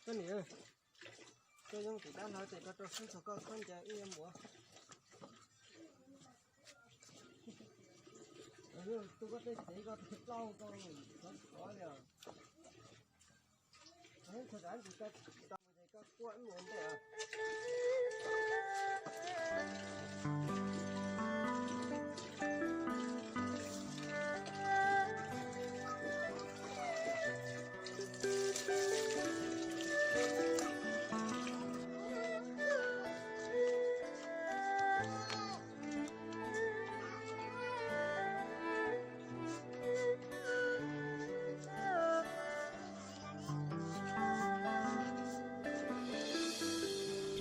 Koj niam, koj yooj tim dab hlau ces koj rau siab nrog koj khaub ncaws wb yuav mus. Tus koj tej txiv koj tus plaub koj xov xov li os. Txog tau ces koj quaj ib mus ntej.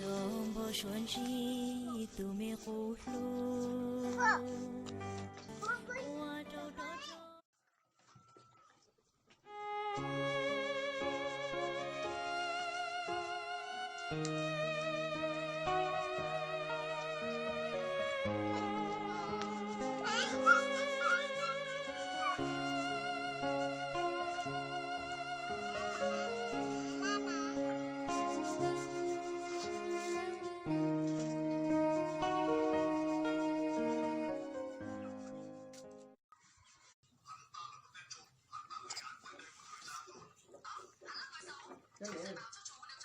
Rau npau suav ntsib tus me qub hlub.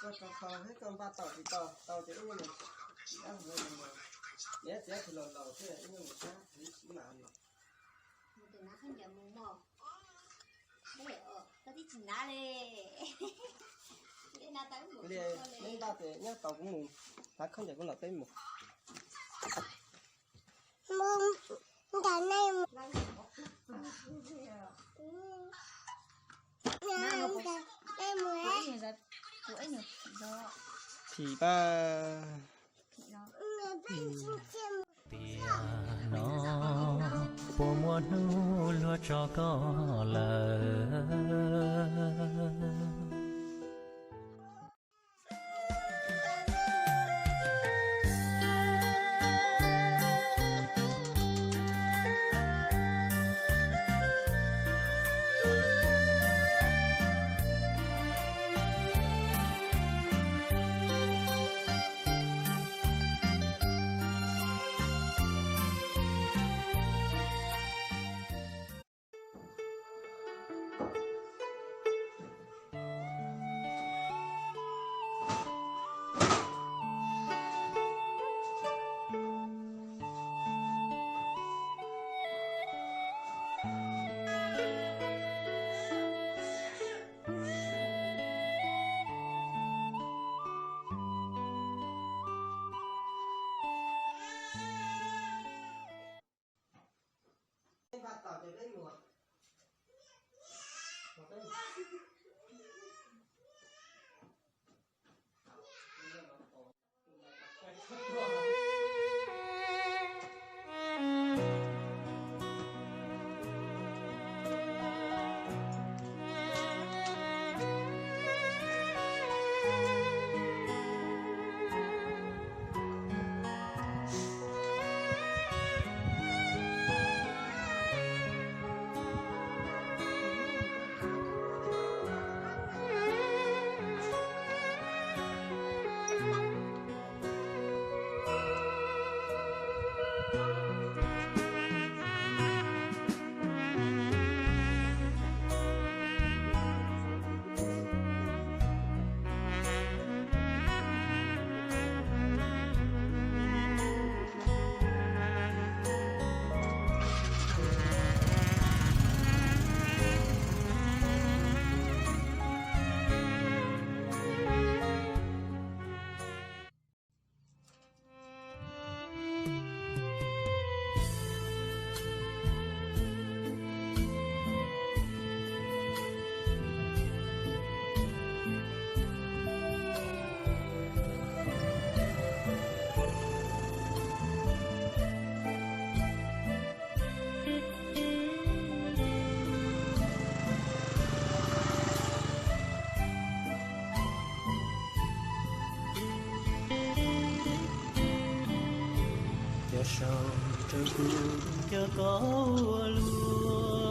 Koj rau khau thiab koj npaj tau tsis tau, tau ces wb mus. Niam txiv tsis laus laus thiab wb mus sab txiv mam li. Mus tus nav khaub ncaws mus mog. Koj twb tsis nav li. Li neb npaj ces nyob tau kuv mus, nav khaub ncaws kuv los peb mus. Mus nram nej mus. Phim pab. Tiam no puas muaj hnub luag tso koj lawm. Cov saum rau kuv cov koj ua luaj.